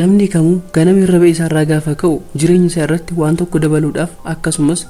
Namni kamuu ganama hirriba isaarraa gaafa ka'u jireenya isaa irratti waan tokko dabaluudhaaf, akkasumas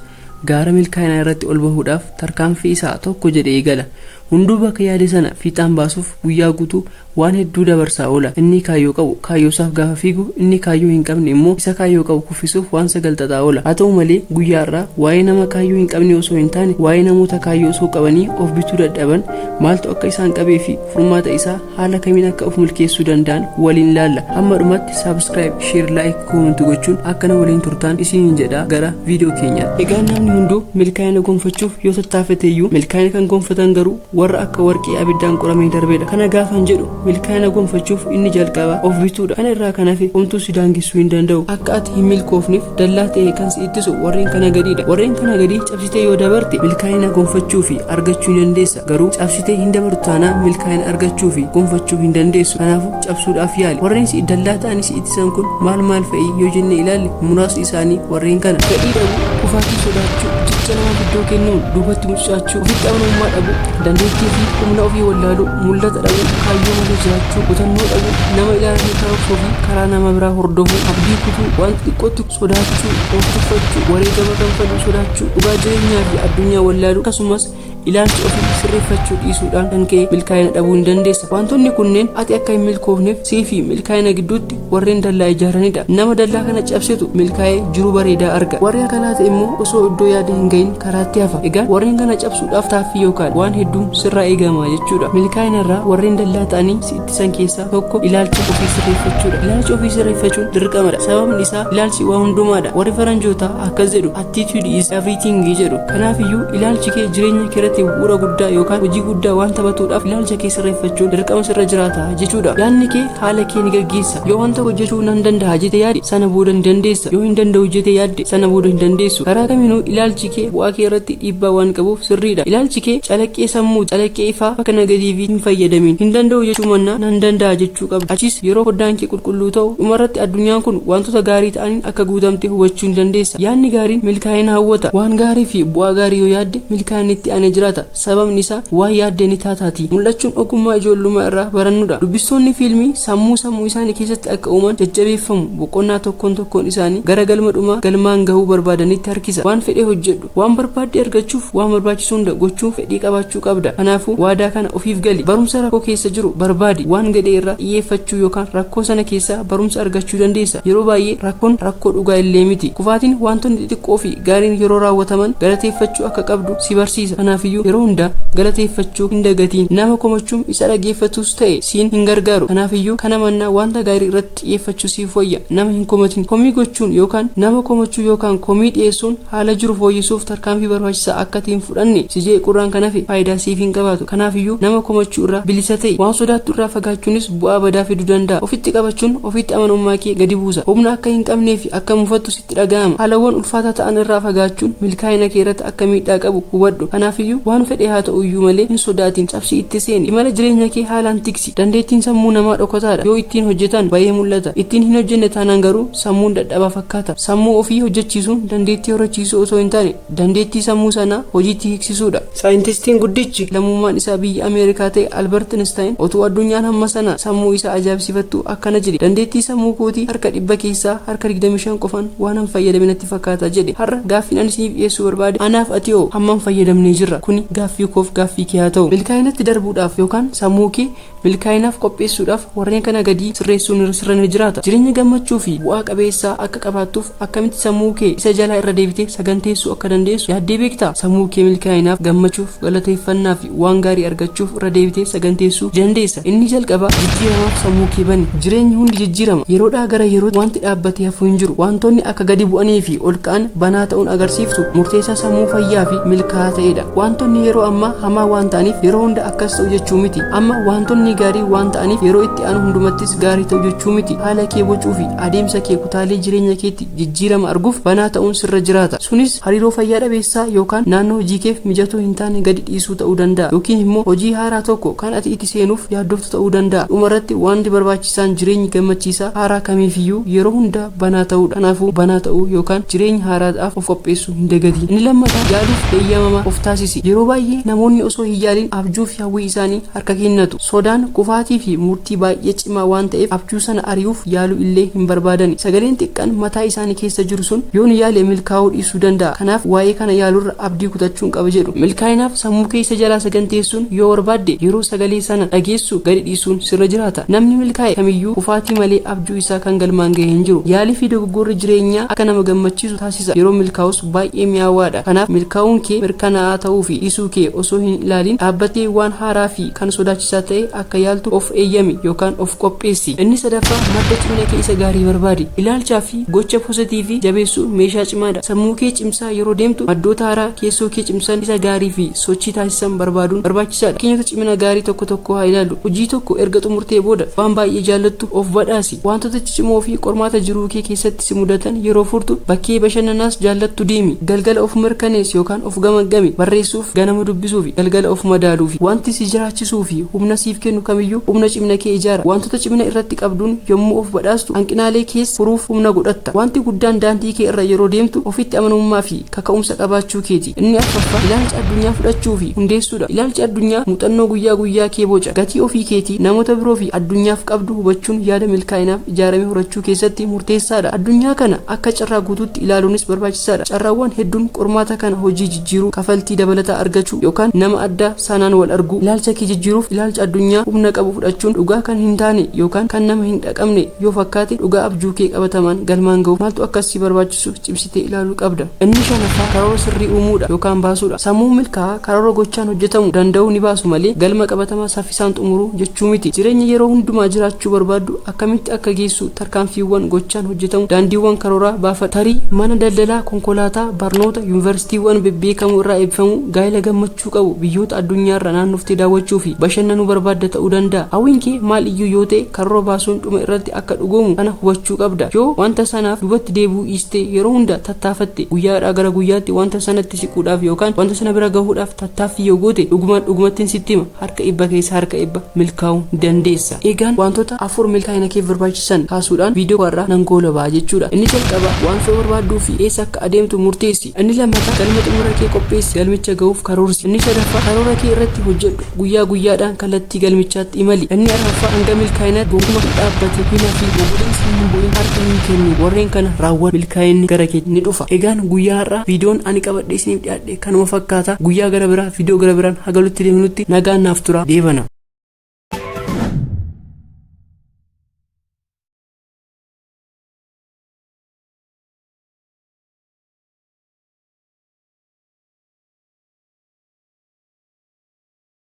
gaara milkaa'inaa irratti ol bahuudhaaf tarkaanfii isaa tokko jedhee eegala. Hunduu bakka yaade sana fiixaan baasuuf guyyaa guutuu waan hedduu dabarsaa oola. Inni kaayyoo qabu kaayyoosaaf gaafa fiigu, inni kaayyoo hin qabne immoo isa kaayyoo qabu kuffisuuf waan sagal xaxaa oola. Haa ta'u malee, guyyaa har'aa waa'ee nama kaayyoo hin qabne osoo hin taane, waa'ee namoota kaayyoo osoo qabanii of bituu dadhaban, maaltu akka isaan qabee fi furmaata isaa haala kamiin akka of milkeessuu danda'an waliin ilaalla. Hamma dhumaatti subscribe, share, like, comment gochuun akkana waliin turtaan isiniin jedha. Gara viidiyoo keenyaatti. Egaa namni hunduu milkaa'ina gonfachuuf yoo tattaafate iyyuu, milkaa'ina kan gonfatan garuu warra akka warqii abiddaan qoramee darbedha. Kana gaafan jedhu, milkaa'ina gonfachuuf inni jalqaba of bituudha. Kana irraa kan hafe homtuu si daangessuu hin danda'u. Akka ati hin milkoofneef dallaa ta'e kan si ittisu warreen kana gadiidha. Warreen kana gadii cabsitee yoo dabarte milkaa'ina gonfachuu fi argachuu ni dandeessa. Garuu cabsitee hin dabartu taanaan milkaa'ina argachuu fi gonfachuu hin dandeessu. Kanaafuu cabsuudhaaf yaali. Warreen si dallaa ta'anii si ittisan kun maal maal fa'i yoo jennee ilaalle, muraasni isaanii warreen kana: fedhii dhabuu, kufaatii sodaachuu, jecha namaaf iddoo kennuun duubatti mucucaachuu, ofitti amanamummaa dhabuu, dandeettii fi humna ofii wallaaluu, mul'ata dhabuu, kaayyoo malee jiraachuu, kutannoo dhabuu, nama ilaalanii karoorfuu fi karaa nama biraa hordofuu, abdii kutuu, waan xixiqqootti sodaachuu, of tuffachuu, wareegama kanfaluu sodaachuu, dhugaa jireenyaa fi addunyaa wallaaluu, akkasumas ilaalcha ofii sirreeffachuu dhiisuudhaan kan ka'e milkaa'ina dhabuu ni dandeessa. Wantoonni kunneen ati akka hin milkoofneef sii fi milkaa'ina gidduutti warreen dallaa ijaaranidha. Nama dallaa kana cabsetu milkaa'ee jiruu bareedaa arga. Warri akkanaa ta'e immoo osoo iddoo yaada hin gahin karaatti hafa. Egaa warreen kana cabsuudhaaf taaffii yookaan waan hedduun sirraa eegama jechuudha. Milkaa'ina irraa warreen dallaa ta'anii si ittisan keessaa tokko ilaalcha ofii sirreeffachuudha. Ilaalcha ofii sirreeffachuun dirqamadha. Sababni isaa ilaalchi waa hundumaadha. Warri faranjootaa akkas jedhu, "Attitude is everything" jedhu. Kanaafiyyuu ilaalchi kee jireenya kee irratti bu'uura guddaa yookaan hojii guddaa waan taphatuudhaaf ilaalcha kee sirreeffachuun dirqama sirra jiraata jechuudha. Yaadni kee haala kee ni gaggeessa. Yoo wanta hojjechuu nan danda'a jettee yaadde, sana booda ni dandeessa. Yoo hin danda'u jettee yaadde, sana booda hin dandeessu. Karaa kamiinuu ilaalchi kee bu'aa kee irratti dhiibbaa waan qabuuf sirriidha. Ilaalchi kee calaqqee sammuu, calaqqee ifaa bakka negatiivii hin fayyadamin. Hin danda'u jechuu mannaa nan danda'a jechuu qabda. Achis yeroo foddaan kee qulqulluu ta'u, dhumarratti addunyaan kun wantoota gaarii ta'aniin akka guutamte hubachuu ni dandeessa. Yaadni gaariin milkaa'ina hawwata. Waan gaarii fi bu'aa gaarii yoo yaadde, milkaa'inni itti aanee jiraata. Sababni isaa waan yaadde ni taataati. Mul'achuun ogummaa ijoollummaa irraa barannudha. Dubbistoonni fiilmii sammuu sammuu isaanii keessatti akka uuman jajjabeeffamu. Boqonnaa tokkoon tokkoon isaanii gara galma dhumaa galmaan gahuu barbaadanitti harkisa. Waan fedhe hojjedhu. Waan barbaadde argachuuf waan barbaachisu hunda gochuuf fedhii qabaachuu qabda. Kanaafuu waadaa kana ofiif gali. Barumsa rakkoo keessa jiru barbaadi. Waan gadhee irraa xiyyeeffachuu yookaan rakkoo sana keessaa barumsa argachuu dandeessa. Yeroo baay'ee rakkoon rakkoo dhugaa illee miti. Kufaatiin wantoonni xixiqqoo fi gaariin yeroo raawwataman galateeffachuu akka qabdu si barsiisa. Kanaafiyyuu yeroo hundaa galateeffachuu hin dagatiin. Nama komachuun isa dhaggeeffatus ta'e siin hin gargaaru. Kanaafiyyuu kana mannaa wanta gaarii irratti xiyyeeffachuu siif wayya. Nama hin komatin. Komii gochuun yookaan nama komachuu yookaan komii dhiyeessuun haala jiru fooyyessuuf tarkaanfii barbaachisaa akka ati hin fudhanne si jeequurraan kan hafe faayidaa siif hin qabaatu. Kanaafiyyuu nama komachuu irraa bilisa ta'i. Waan sodaattu irraa fagaachuunis bu'aa badaa fiduu danda'a. Ofitti qabachuun ofitti amanamummaa kee gadi buusa. Humna akka hin qabnee fi akka mufattu sitti dhaga'ama. Haalawwan ulfaataa ta'an irraa fagaachuun milkaa'ina kee irratti akka miidhaa qabu hubadhu. Kanaafiyyuu waan fedhe haa ta'u iyyuu malee hin sodaatin, cabsii itti seeni. Imala jireenya kee haalaan tiksi. Dandeettiin sammuu namaa dhokataadha. Yoo ittiin hojjetan ba'ee mul'ata. Ittiin hin hojjenne taanaan garuu sammuun dadhabaa fakkaata. Sammuu ofii hojjechiisuun dandeettii horachiisuu osoo hin taane, dandeettii sammuu sanaa hojiitti hiiksisuudha. Saayintistiin guddichi lammummaan isaa biyya Ameerikaa ta'e Albert Einstein otuu addunyaan hamma sana sammuu isaa ajaa'ibsiifattu akkana jedhe: "Dandeettii sammuu kootii harka 100 keessaa harka 25 qofaan waan han fayyadame natti fakkaata" jedhe. Har'a gaaffiin ani isiniif dhiyeessuu barbaade, anaaf ati hoo hammam fayyadamnee jirra? Kuni gaaffii koof gaaffii kee haa ta'u. Milkaa'inatti darbuudhaaf yookaan sammuu kee milkaa'inaaf qopheessuudhaaf warreen kana gadii sirreessuun sirra ni jiraata. Jireenya gammachuu fi bu'aa qabeessaa akka qabaattuuf akkamitti sammuu kee isa jalaa irra deebitee saganteessuu akka dandeessu yaaddee beektaa? Sammuu kee milkaa'inaaf, gammachuuf, galateeffannaa fi waan gaarii argachuuf irra deebitee saganteessuu dandeessa. Inni jalqabaa, jijjiiramaaf sammuu kee bani. Jireenyi hundi jijjiirama. Yeroodhaa gara yerootti wanti dhaabbatee hafu hin jiru. Wantoonni akka gadi bu'anii fi ol ka'an banaa ta'uun agarsiiftu murteessaa sammuu fayyaa fi milkaa'aa ta'edha. Wantoonni yeroo ammaa hamaa waan ta'aniif yeroo hunda akkas ta'u jechuu miti. Amma wantoonni gaarii waan ta'aniif yeroo itti aanu hundumattis gaarii ta'u jechuu miti. Haala kee bocuu fi adeemsa kee kutaalee jireenya keetti jijjiirama arguuf banaa ta'uun sirra jiraata. Sunis hariiroo fayyaa dhabeessaa yookaan naannoo hojii keef mijatoo hin taane gadi dhiisuu ta'uu danda'a, yookiin immoo hojii haaraa tokko kan ati itti seenuuf yaaddoftu ta'uu danda'a. Dhumarratti wanti barbaachisaan jireenyi gammachiisaa haaraa kamiifiyyuu yeroo hundaa banaa ta'uudha. Kanaafuu banaa ta'uu yookaan jireenya haaraadhaaf of qopheessuu hin dagatiin. Inni lammataa, yaaluuf eeyyamamaa of taasisi. Yeroo baay'ee namoonni osoo hin yaalin abjuu fi hawwii isaanii harka kennatu. Sodaan kufaatii fi murtii baay'ee cimaa waan ta'eef abjuu sana ari'uuf yaaluu illee hin barbaadani. Sagaleen xiqqaan mataa isaanii keessa jiru sun, "Yoon yaale milkaa'uu dhiisuu danda'a, kanaaf waa'ee kana yaalurra abdii kutachuun qaba" jedhu. Milkaa'inaaf sammuu keessa jalaa saganteessuun yoo barbaadde, yeroo sagalee sana dhageessu gadi dhiisuun sirra jiraata. Namni milkaa'e kamiyyuu kufaatii malee abjuu isaa kan galmaan ga'e hin jiru. Yaalii fi dogoggorri jireenyaa akka nama gammachiisu taasisa. Yeroo milkaa'us baay'ee mi'aawaadha. Kanaaf milkaa'uun kee mirkanaa'aa ta'uu fi dhiisuu kee osoo hin ilaalin dhaabbatee waan haaraa fi kan sodaachisaa ta'e akka yaaltu of eeyyami yookaan of qopheessi. Inni sadaffaa, madda cimina kee isa gaarii barbaadi. Ilaalchaa fi gocha positive jabeessuun meeshaa cimaadha. Sammuu kee cimsaa yeroo deemtu, maddoota haaraa keessoo kee cimsan isa gaarii fi sochii taasisan barbaaduun barbaachisaadha. Fakkeenyota cimina gaarii tokko tokko haa ilaallu. Hojii tokko erga xumurtee booda waan baay'ee jaallattu of badhaasi. Wantoota ciccimoo fi qormaata jiruu kee keessatti si mudatan yeroo furtu, bakkee bashannanaas jaallattu deemi. Galgala of mirkaneessi yookaan of gamaggami. Barreessuuf, ganama dubbisuu fi galgala of madaaluu fi wanti si jiraachisuu fi humna siif kennu kamiyyuu humna cimina kee ijaara. Wantoota cimina irratti qabduun yommuu of badhaastu, hanqinaalee keessa furuuf humna godhatta. Wanti guddaan daandii kee irra yeroo deemtu ofitti amanamummaa fi kaka'umsa qabaachuu keeti. Inni arfaffaa, ilaalcha addunyaa fudhachuu fi hundeessuudha. Ilaalchi addunyaa muuxannoo guyyaa guyyaa kee boca. Gatii ofii keetii, namoota biroo fi addunyaaf qabdu hubachuun yaada milkaa'inaaf ijaarame horachuu keessatti murteessaadha. Addunyaa kana akka carraa guutuutti ilaaluunis barbaachisaadha. Carraawwan hedduun qormaata kana hojii jijjiiruu, kafaltii dabalataa argachuu yookaan nama addaa sanaan wal arguu. Ilaalcha kee jijjiiruuf ilaalcha addunyaa humna qabu fudhachuun, dhugaa kan hin taane yookaan kan nama hin dhaqabne yoo fakkaate, dhugaa abjuu kee qabatamaan galmaan ga'u maaltu akkasii barbaachisu cimsitee ilaaluu qabda. Inni shanaffaa, karoora sirrii uumuudha yookaan baasuudha. Sammuu milkaa'aa karoora gochaan hojjetamu danda'uu ni baasu malee galma qabatamaa saffisaan xumuruu jechuu miti. Jireenya yeroo hundumaa jiraachuu barbaaddu akkamitti akka geessu tarkaanfiiwwan gochaan hojjetamu, daandiiwwan karooraa baafadhu. Tarii mana daldalaa, konkolaataa, barnoota yuunivarsiitiiwwan bebbeekamoo irraa eebbifamuu, gaa'ela gammachuu qabu, biyyoota addunyaarra naannoftee daawwachuu fi bashannanuu barbaadda ta'uu danda'a. Hawwiin kee maal iyyuu yoo ta'e, karoora baasuun dhuma irratti akka dhugoomu kana hubachuu qabda. Yoo wanta sanaaf duubatti deebi'uu dhiistee yeroo hunda tattaafatte, guyyaadhaa gara guyyaatti wanta sanatti siquudhaaf yookaan wanta sana bira gahuudhaaf tattaaffii yoo goote, dhugumaan dhugumattiin sitti hima, harka 100 keessa harka 100 milkaa'uu dandeessa. Egaan wantoota afur milkaa'ina keef barbaachisan kaasuudhaan viidiyoo irraa nan goolabaa jechuudha. Inni jalqaba, waan fedhu barbaadduu fi eessa akka adeemtu murteessi. Inni lammataa, galma xumura kee qopheessi, galmicha gahuuf karoorsi. Inni sadaffaa, karoora kee irratti hojjedhu, guyyaa guyyaadhaan kallattii galmichaatti imali. Inni arfaffaa, hanga milkaa'inaatti gonkumaa hin dhaabbate, hin hafi, gogoleen hin bu'in, harka hin kennu. Warreen kana raawwadhu, milkaa'inni gara kee ni dhufa. Egaan guyyaa har'aa viidiyoon ani qabadhee isiniif dhiyaadhe kanuma fakkaata. Guyyaa gara biraa viidiyoo gara biraan hagalutti deemnutti nagaan naaf tura. Deebana.